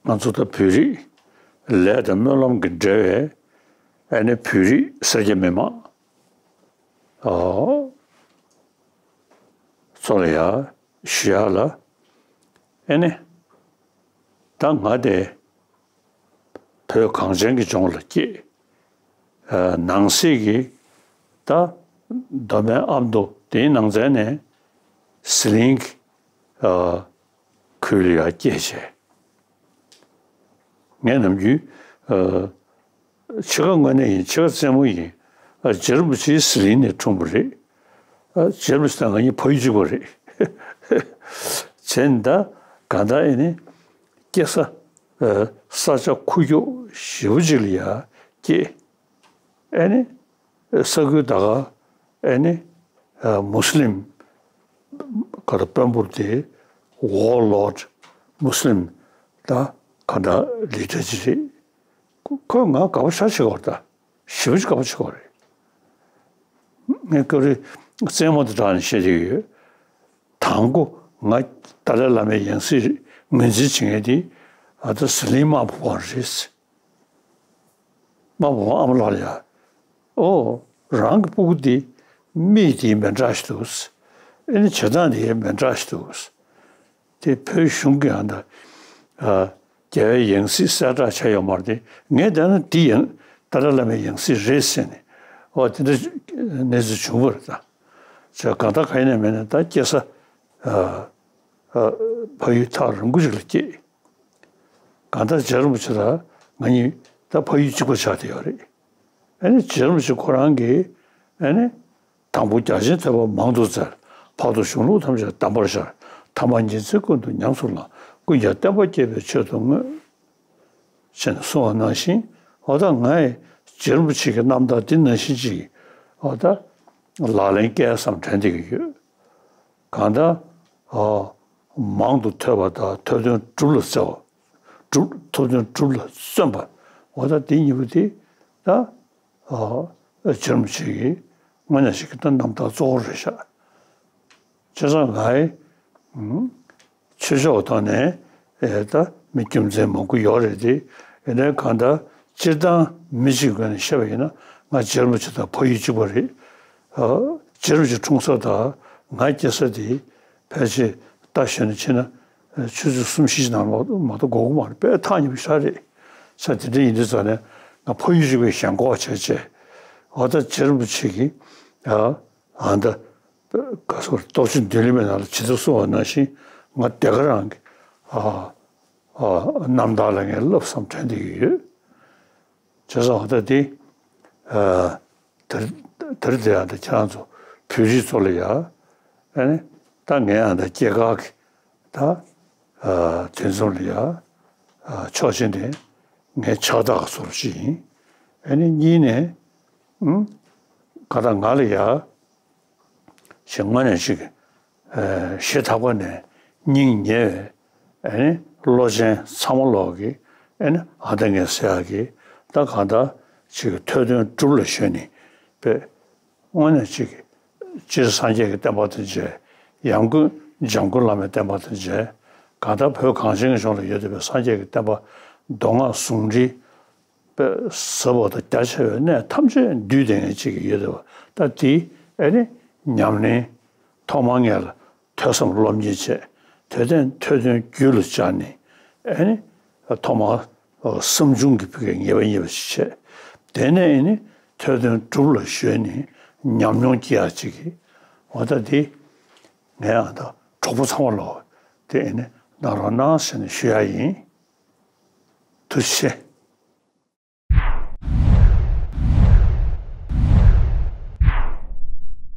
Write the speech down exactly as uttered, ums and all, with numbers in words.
ང་ཚོ་ད་བོད་རིགས་ལས་དང་སྨོན་ལམ་གྱི་འབྲེལ་བའི་ཨ་ནི་བོད་རིགས་སེར་སྐྱ་མི་མང་ཨོ་ཚོ་ལ་ཡ་ཞུ་ཡ་ལ་ཨ་ནི་ད་ང་དེ་བོད་གངས་ཅན་གྱི་ལྗོངས་ལ་སྐྱེས། ཨ་ནང་གསེས་ཀྱི་ད་མདོ་སྨད་ཨ་མདོ་དེའི་ནང་ཚན་ནས་ཟི་ལིང་གི་ཨ་ཁུལ་ལ་ཡ་སྐྱེས་བྱས། ངས་ནམ་རྒྱུན་ཨ་ཕྱེད་ཀ་དངོས་གནས་ཡིན། ཕྱེད་ཀ་རྩེད་མོ་ཡིན། ཨ་རྗེ་རིན་པོ་ཆེ་ཟི་ལིང་ནས་འཁྲུངས་པ་རེད། ཨ་རྗེ་རིན་པོ་ཆེ་དང་ང་གཉིས་ཕ་ཡུལ་གཅིག་པ་རེད། བྱས་ནས་ད་གང་ལྟར་ཨེ་ནི་སྐྱེ་ས་ཨ་ས་ཆ་ཁུག་ཀྱོག་ཞེ་པོ་ཅིག་ལ་ཡ་སྐྱེས། ཨེ་ནི་ས་ཁུལ་ད་ག་ཨེ་ནི་ཨ་མུ་སི་ལིམ་ག་ད་དཔོན་པོ་དེ་ཝར་ལོར་ཌི་མུ་སི་ལིམ་ད་ག་ད་ལི་ཏྲ་ཅི་རེད། ཁོས་ང་དགའ་པོ་ཞེ་དྲག་བྱེད་ཀྱི་ཡོད་རེད། ད་ཞེ་པོ་ཅིག་དགའ་པོ་བྱེད་ཀྱི་ཡོད་རེད། ངས་སྐབས་རེ་རྩེད་མོ་དང་སྦྲགས་ནས་བཤད་ཀྱི་ཡོད། དང་པོ་ང་ཏཱ་ལའི་བླ་མའི་ཡང་སྲིད་ངོས་འཛིན་བྱེད་མཁན་དེ་ཨ་ད་ཟི་ལིང་དམར་པོ་བ་རེད། དམར་པོ་བ་ཨ་མ་ལགས་ལ་ཡ། ཨོ། རང་གི་སྤུ་གུ་འདི་མིག་དེ་མི་འདྲ་ཞིག་འདུག་ཨེ་ནི་བྱེད་སྟངས་དེ་མི་འདྲ་ཞིག་འདུག་དེ་བོད་གཞུང་གི་ཨ་ད་ཨ་རྒྱལ་བའི་ཡང་སྲིད་གསལ་བསྒྲགས་བྱས་ཡོད་མ་རེད་དེ། ངས་བལྟས་ན་འདི་ཡང་ཏཱ་ལའི་བླ་མའི་ཡང་སྲིད་རེད་ཟེར་ནས་ཨོ་དེ་འདྲ་གནས་ཚུལ་བྱུང་བ་རེད་ད། བྱས་གང་ལྟར་ག་ཡིན་ནའི་མིན་ནའི་ད་སྐྱེ་ས་ཨ་ཨ་ཕ་ཡུལ་ཐག་རིང་པོ་ཅིག་ལ་སྐྱེས། གང་ལྟར་རྗེ་རིན་པོ་ཆེ་དང་ང་གཉིས་ད་ཕ་ཡུལ་གཅིག་པ་ཆགས་བསྡད་ཡོད་རེད། ཨ་ནི་རྗེ་རིན་པོ་ཆེ་ཁོ་རང་གིས་ཨ་ནི་དང་པོ་རྒྱ་ཆེན་ཐོས་པ་མང་དུ་བཙལ། བར་དུ་གཞུང་ལུགས་ཐམས་ཅད་གདམས་པར་ཤར། ཐ་མ་ཉིན་མཚན་ཀུན་ཏུ་ཉམས་སུ་བླངས། ཀུན་ཀྱང་བསྟན་པ་རྒྱས་པའི་ཆེད་དུ་བསྔོས། ཞེས་གསུངས་པ་ནང་བཞིན་འོ་ད་ང་ཡི་རྗེ་རིན་པོ་ཆེ་གི་རྣམ་ཐར་འདི་ནང་བཞིན་ཅིག་འོ་ད་ལག་ལེན་བཀལ་བསམ་དྲན་བསྡད་ཀྱི་ཡོད། གང་ལྟར་ཨ་མང་དུ་ཐོས་པ་དང་ཐོས་དོན་སྒྲུབ་ལ་བརྩོན་པ། སྒྲུབ་ཐོས་དོན་སྒྲུབ་ལ་བརྩོན་པ། འོ་ད་འདི་གཉིས་པོ་དེ་ད་ཨ་རྗེ་རིན་པོ་ཆེ་གི་དངོས་གནས་ཞིག་གི་ད་རྣམ་ཐར་གཙོ་བོ་རེད་ཤག་བྱས་ཙང་ང་ཡི་ཆོས་ཕྱོགས་ཐོག་ནས་ཨེ་ད་མི་རྒྱུ་མཚན་མང་པོ་ཡོད་རེད་དེ། ཡིན་ནའི་གང་ལྟར་སྤྱིར་བཏང་མི་གཅིག་སྒོ་ནས་བཤད་པ་ཡིན་ན་ང་རྗེ་རིན་པོ་ཆེ་དང་ཕ་ཡུལ་གཅིག་པ་རེད། ཨ་རྗེ་རིན་པོ་ཆེ་འཁྲུངས་ས་དང་ང་སྐྱེས་ས་དེ་ཕལ་ཆེར་རྟ་ཞོན་ནས་ཕྱིན་ན་ཆུ་ཚོད་གསུམ་བཞི་ནང་ལོགས་མ་གཏོགས་འགོར་གི་མ་རེད། དཔེ་ཐག་ཉེ་པོ་ཞེ་དྲག་རེད། ས་དེ་འདྲ་ཡིན་དུས་ཙང་ནས་ང་ཕ་ཡུལ་གཅིག་པའི་ཞེན་ཁོག་བྱས་བྱས་འོ་ད་རྗེ་རིན་པོ་ཆེ་གིས་ཨ་ཨ་ད་ག་སོ་སྟོབས་ཆེན་མདུན་ལེགས་མའི་ནང་ལ་ཇི་ལྟར་གསུངས་པ་ནང་བཞིན་ང་དེ་ག་རང་གི་ཨ་ཨ་རྣམ་ཐར་ལ་ངས་བསླབ་བསམ་དྲན་བསྡད་ཀྱི་ཡོད། བྱས་ཙང་ད་དེ་ཨ་དེར་དེར་དེ་ཡང་ད་ཁྱེད་རང་ཚོ་བོད་རིགས་ཚོ་ལ་ཡ་ཨ་ནི་ད་ངས་ཡང་ད་སྐྱེས་སྐར་གྱི་ད་ཨ་དུས་མཚམས་ལ་ཡ་ཨ་ཆོག་མཆན་དེ་ངས་ཕྱག་རྟགས་བཟོ་རོགས་ཞུ་ཡིན། ཨ་ནི་གཉིས་ནས་ཨུམ་ག་ད་ང་ལ་ཡ་ཞེས་དངོས་གནས་ཅིག་ཨ་ཞེ་ཐག་པ་ནས་སྙིང་ཉེ་བའི་ཨ་ནི་བློ་ཅན་ཚང་མ་ལོག་གི་ཨ་ནི་ཨ་ད་ངས་ཟེར་ཡག་གི་ད་གང་ལྟར་ཅིག་ཐོས་དོན་སྒྲུབ་ལ་གཞོལ་ནས་པས་དངོས་གནས་ཅིག་སྤྱིར་སངས་རྒྱས་ཀྱི་བསྟན་པ་དང་མཇལ། ཡང་སྒོས་འཇམ་མགོན་བླ་མའི་བསྟན་པ་དང་མཇལ། གང་ལྟར་བོད་གངས་ཅན་གྱི་ལྗོངས་ལ་ཡོད་བསྡད་པའི་སངས་རྒྱས་ཀྱི་བསྟན་པ་མདོ་སྔགས་ཟུང་འབྲེལ་པའི་ཟབ་པ་དང་རྒྱ་ཆེ་བའི་གནས་ཐམས་ཅད་འདུས་བསྡད་མཁན་ཅིག་ཡོད་བསྡད་པ། ད་དེ་ཨ་ནི་ཉམས་ལེན་ཐོག་མར་ངས་ལ་ཐོས་བསམ་སློབ་གཉེར་བྱས། དེ་ནས་ཐོས་དོན་རྒྱུད་ལ་སྦྱར་ནས་ཨ་ནི་ཐོག་མར་བསམ་བྱུང་གི་ཕ་གིའི་ངེས་པ་རྙེད་པ་ཞིག་བྱས། དེ་ནས་ཨ་ནི་ཐོས་དོན་སྒྲུབ་ལ་གཞོལ་ནས་ཉམས་མྱོང་སྐྱེ་ཡག་ཅིག་གི་འོ་ད་དེ་ངས་ཨ་ད་གྲོགས་པོ་ཚང་མ་ལོག་དེ་ཨ་ནི་གནང་རོགས་གནང་ཟེར་ནས་ཞུ་ཡག་ཡིན། ཐུགས་རྗེ་ཆེ།